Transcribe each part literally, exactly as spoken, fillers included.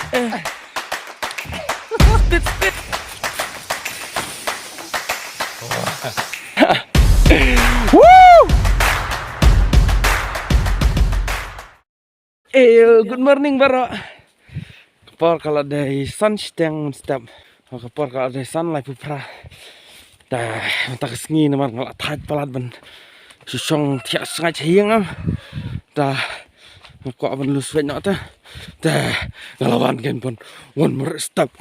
Woo! Eh, good morning baroh. Ka por ka la dei san shiteng mynstep. Ka por ka la dei san laiphew phra. Da mynta ka sngi namar nga la thait palat ban shu shong thiah sngaid ha ïing. Da nga kwah ban lus wet noh te. Da nga la wan kein ban wan mareh step.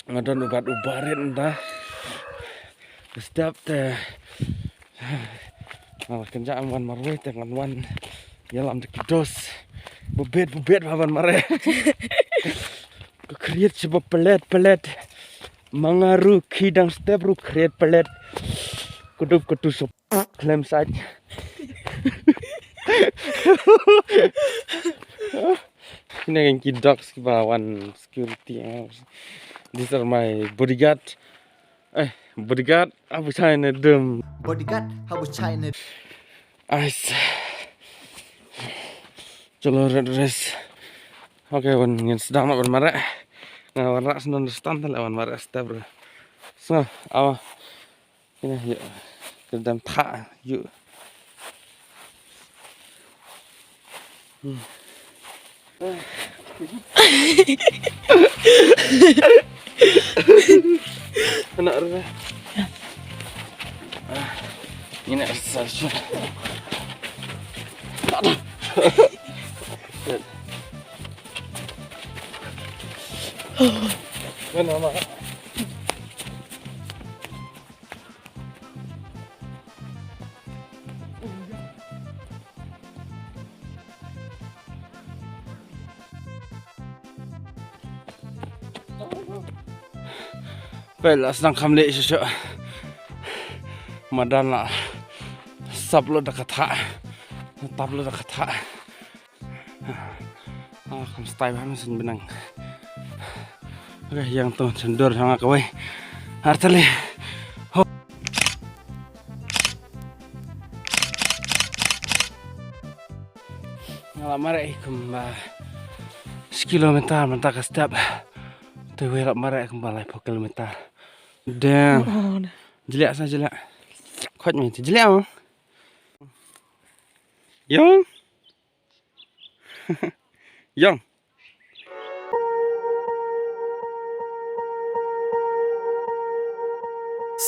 Nga don u bat u barit mynta. Step te. Nga la kynjah wan marwei te ngan wan ïalam da ki dos. Bubit bubit ba wan mareh. Ka khriat sha ba pelet pelet. Ma nga ruh ki dang step ruh khriat pelet. Kudup kutu sop khlem sait. Kine ki dogs kiba wan security, eh. These are my bodyguard. Eh, bodyguard, abu chai ne dum. Bodyguard, abu chai ne. Ais. Chalo, red race. Okay, wan ngin sdang na wan mareh. Nga wan rak snon stan tale wan mareh step bro. So, awa. Ina, ïa. Ka dang thah, ïa. Hmm. Anak ruh. Ina, exercise. Mana, Mak? Peit la sdang kham leh shuh shuh. Madan la sap lut da ka thah. Tap lut da ka thah. Ah, kam stai ba, ma syn bneng. Okay, ïa to syn dur ha nga kawei. Artali. Ho. Nga la mareh kumba shi kilometer mynta ka step. Te wei la mareh kumba laiphew kilometer. Damn. Oh, no. Jliah sa jliah. Khot mi jliah mo. Yong. Yong.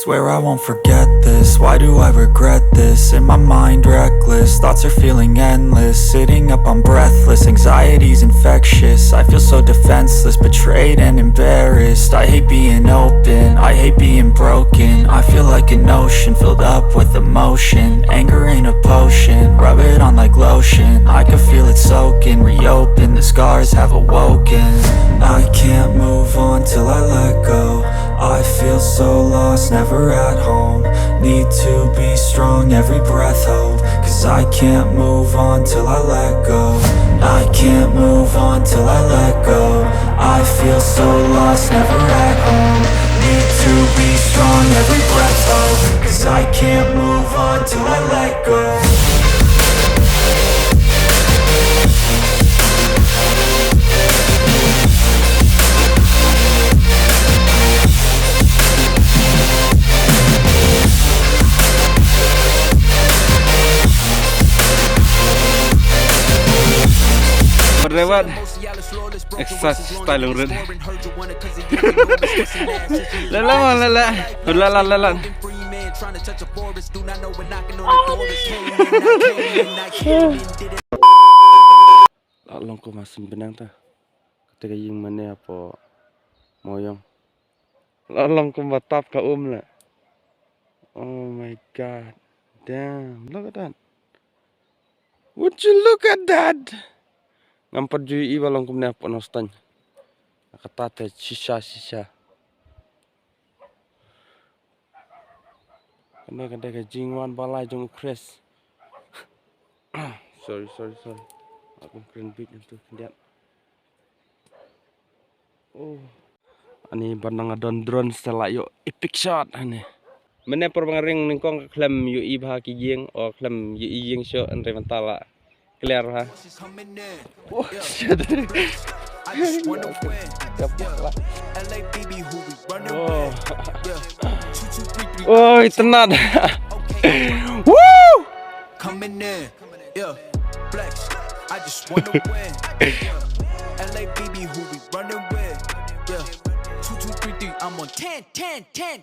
Swear I won't forget this. Why do I regret this? In my mind, reckless. Thoughts are feeling endless. Sitting up, I'm breathless. Anxiety's infectious. I feel so defenseless, betrayed and embarrassed. I hate being open. I hate being broken. I feel like an ocean filled up with emotion. Anger ain't a potion. Rub it on like lotion. I can feel it soaking. Reopen. The scars have awoken. I can't move on till I let go. I feel so lost, never at home. Need to be strong, every breath hope. Cause I can't move on till I let go. I can't move on till I let go. I feel so lost, never at home. Need to be strong, every breath hope. Cause I can't move on till I let go. Lewat. Exercise style urut. Lala, lala. Lala, lala. La long kumba syn bneng ta. Kata ka ïing mane hapoh Moyong. La long kumba tap ka um la. Oh my God. Damn, look at that. Would you look at that? Ngam pat ju ïohi ba long kumne hapoh Nongstoiñ. Kata te shisha shisha. Kane ka dei ka jingwan ba lai jong u Khrist. Sorry, sorry, sorry. Nga kum kren bit hangtu khyndiat. Oh. Ani ban nang don drone sa la ïoh epic shot ani. Mynne por ba nga ring nyngkong ka khlem ïohi bha ki ïing, o khlem ïohi ïing shuh, hynrei mynta la clear bha. Oh shit. I just wanna win. Yeah. L A B B, who we running Oh. With? Yeah. Two, two, three, three. Oi, tenat. Okay. Woo! Coming in. Yeah. Flex. I just wanna win. Yeah. L A B B, who we running with? Yeah. Two, two, three, three. I'm on ten, ten, ten.